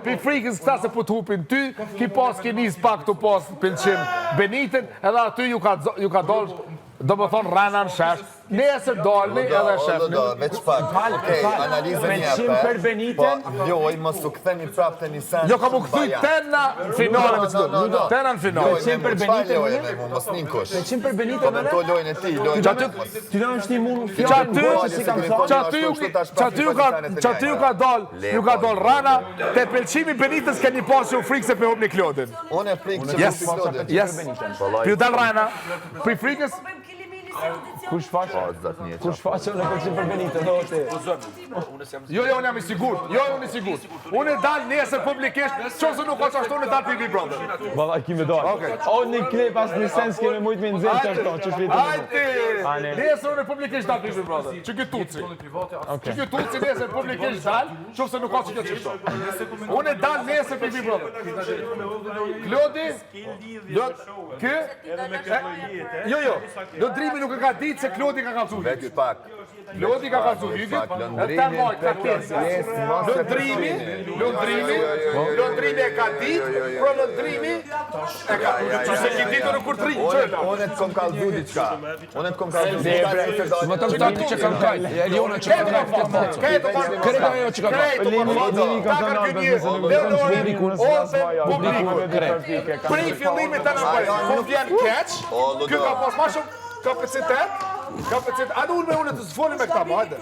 Pi frikës këta se po të hupin ty, ki pas ki nis pak të pas pëlqim Benitën, edhe aty ju ka ju ka dalë, do më thonë rrena në shesh. Nesër dalni edhe shefni. Do, veç pak. Okej, analizën një Pëlqim për Benitën. Po, loj, mos u ktheni prapë te një sen. Jo, kam u kthy tena në finale me No, no, no. Tena në finale. Pëlqim për Benitën, Lojë me mu, mos nin kush. Pëlqim për Benitën, Komento lojën e tij, lojën Që aty- e mos. Ti do më shti mu Që fjalën aty, gojë që si kam thënë. që aty, ju- që aty ju ka, që aty ju ka dal, ju ka dal rrena, te pëlqimi Benitës keni pasur ju frikë se pe hupni Klodin. Unë e frikë që Yes. mos i Klodin. Yes. Ju dal rrena, pri frikës, Kush faq? Po, zot një Kush faq në pëlqim për Benitën, do ti. Jo, jo, unë jam i sigurt. Jo, unë i sigurt. Unë e dal nesër publikisht, qofse nuk ka çashtu unë e dal për Big Brother. Valla ki me dal. Okej. O një klip as një sens kemi mujt me nxjerr çashtu, që flitë. Hajde! Ane. Nesër unë publikisht dal për Big Brother. Që ky tuci. Që ky tuci nesër publikisht dal, qofse nuk ka çka çështo. Unë e dal nesër për Big Brother. Klodi, do ky Jo, jo. Londrimi nuk e ka ditë se Klodi ka kallzu Veç Hygit. pak. Klodi ka kallzu Veç Hygit. pak, E ta Londrimin maj, ka për tjesë. pjesë, mos e Londrimi, përfshini. Londrimi, Jo, jo, jo, jo, Londrimi e ka ditë, jo, jo, jo, pro Londrimi e ka ja, Që se ja, ki ja, ditur ja. në kur të rinj, Unë që unë të kom kallzu diçka. Unë të kom kallzu diçka se dalë. Më të këta që kanë kajt, Eliona që kanë kajt, këtë facë. Krejt ajo që ka kajt. Lini ka thënë Albert, nëse nuk e thënë publikun, Publikun, Prej fillimit të në bëjë, po vjen keq, O, Ludo. ky ka pas ma shumë kapacitet, kapacitet, a unë me unë të s'folim me këta, ma, hajde.